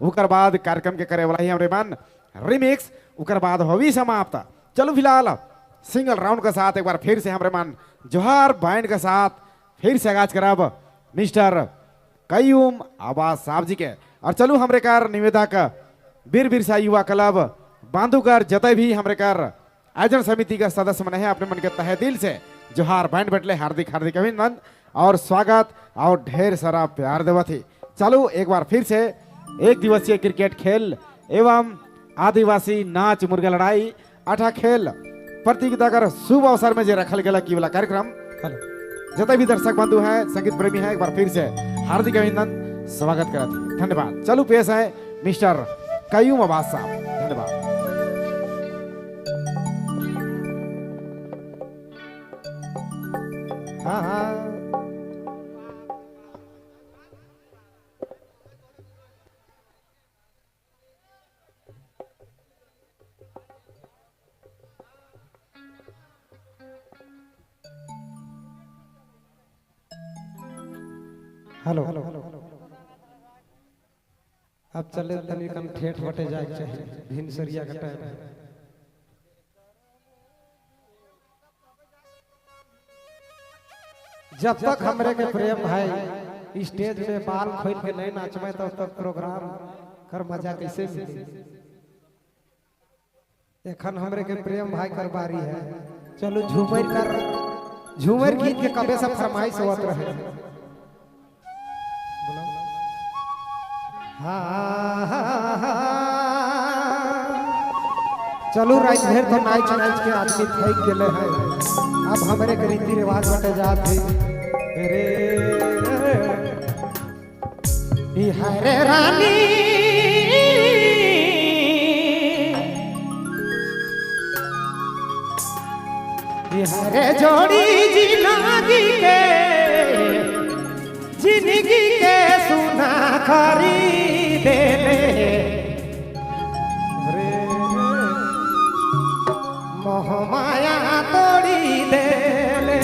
उकर बाद कार्यक्रम के करे वाला ही हमरे मन रिमिक्स, उकर बाद होवी समाप्त। चलो फिलहाल सिंगल राउंड के साथ एक बार फिर से हमरे मन जोहार बैंड के साथ फिर से आगाज करब मिस्टर कयूम आवाज साहब जी के। और चलू हमरे कार निवेदक वीर बिरसा युवा क्लब बांधुकर जतय भी हमरे कार आयोजन समिति का सदस्य मने हैं, अपने मन के तहे दिल से जोहार बैंड बटले हार्दिक हार्दिक अभिनंदन और स्वागत और ढेर सारा प्यार देवा थी। चलो एक बार फिर से एक दिवसीय क्रिकेट खेल एवं आदिवासी नाच मुर्गा लड़ाई आठा खेल प्रतियोगिता कर शुभ अवसर में जो रखल गया की वाला कार्यक्रम जतने भी दर्शक बंधु हैं, संगीत प्रेमी हैं, एक बार फिर से हार्दिक अभिनंदन स्वागत करते हैं। धन्यवाद। चलो पेश है मिस्टर कयूम अब्बास साहब। धन्यवाद। हाँ हाँ हेलो, अब चले तनी कम ठेठ बटे जाए चाहिए, भिनसरिया का टाइम है। जब तक हमरे के प्रेम भाई स्टेज में बाल खोल के नहीं नाचवे तब तक प्रोग्राम कर मजा कैसे मिली। एखन हमरे के प्रेम भाई कर बारी है। चलो झूमर कर, झूमर गीत के कबे सब फरमाइश होत रहे। चलो रात भर तो नाच नाच के आदमी थक गए हैं, अब हमारे के रीति रिवाज बटे जात है। रे हरे रानी हरे जोड़ी जिंदगी के, जिंदगी के सुना खरी देले रे, मोह माया तोड़ी देले।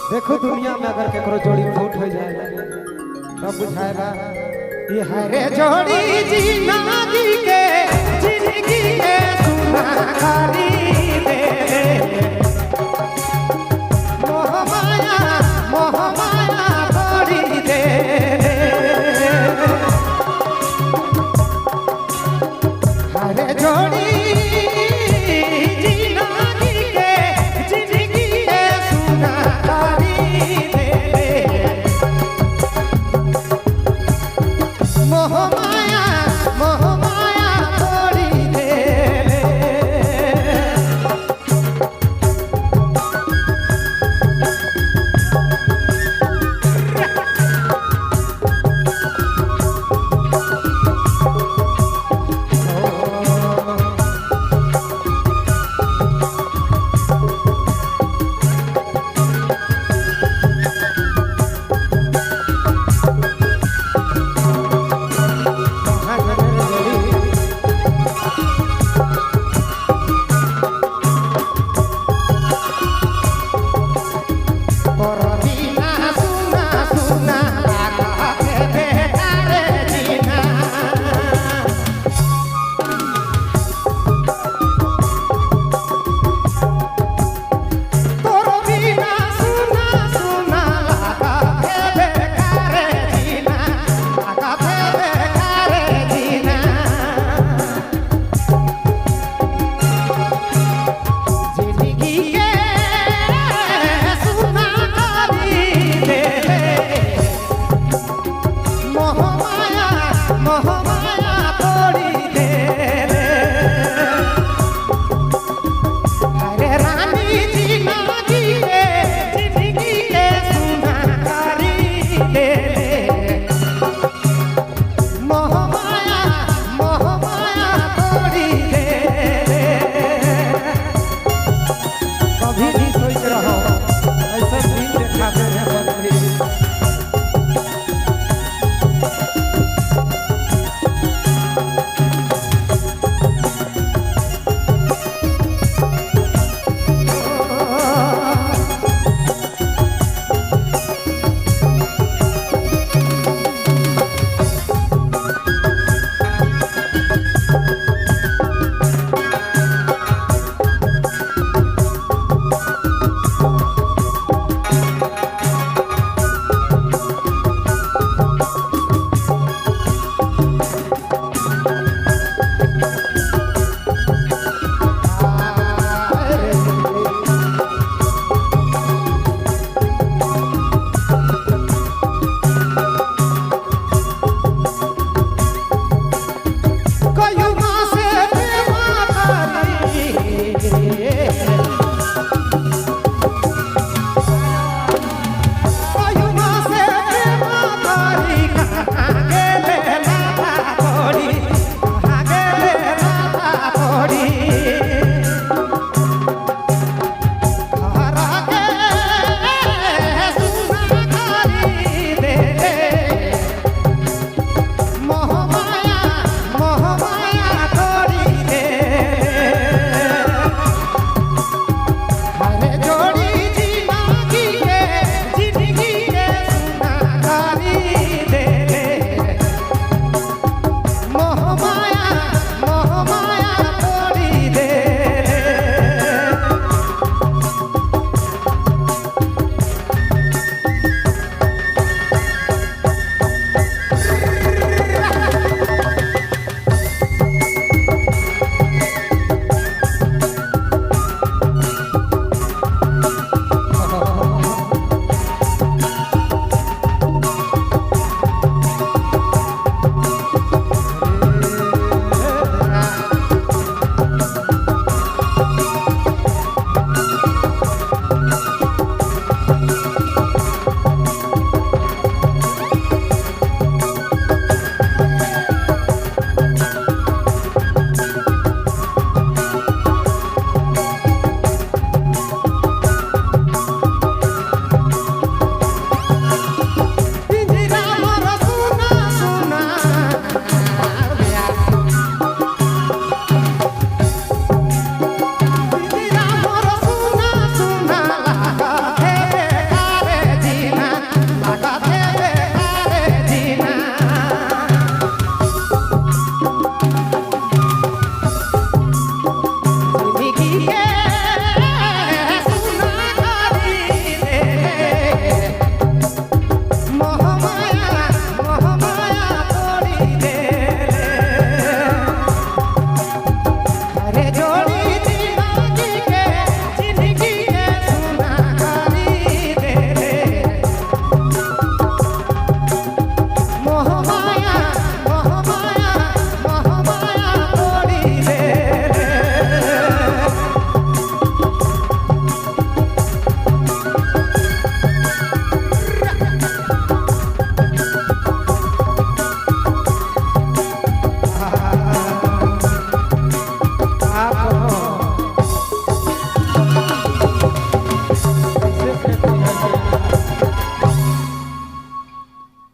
देखो दुनिया में अगर केकरो जोड़ी फूट हो जाए तब बुझाएगा ये हरे जोड़ी जिंदगी के, जिंदगी के सुना खरी देले, मोह माया तोड़ी देले। हरे जोड़ी जिंदगी के, जिंदगी के सुना खरी देले, मोह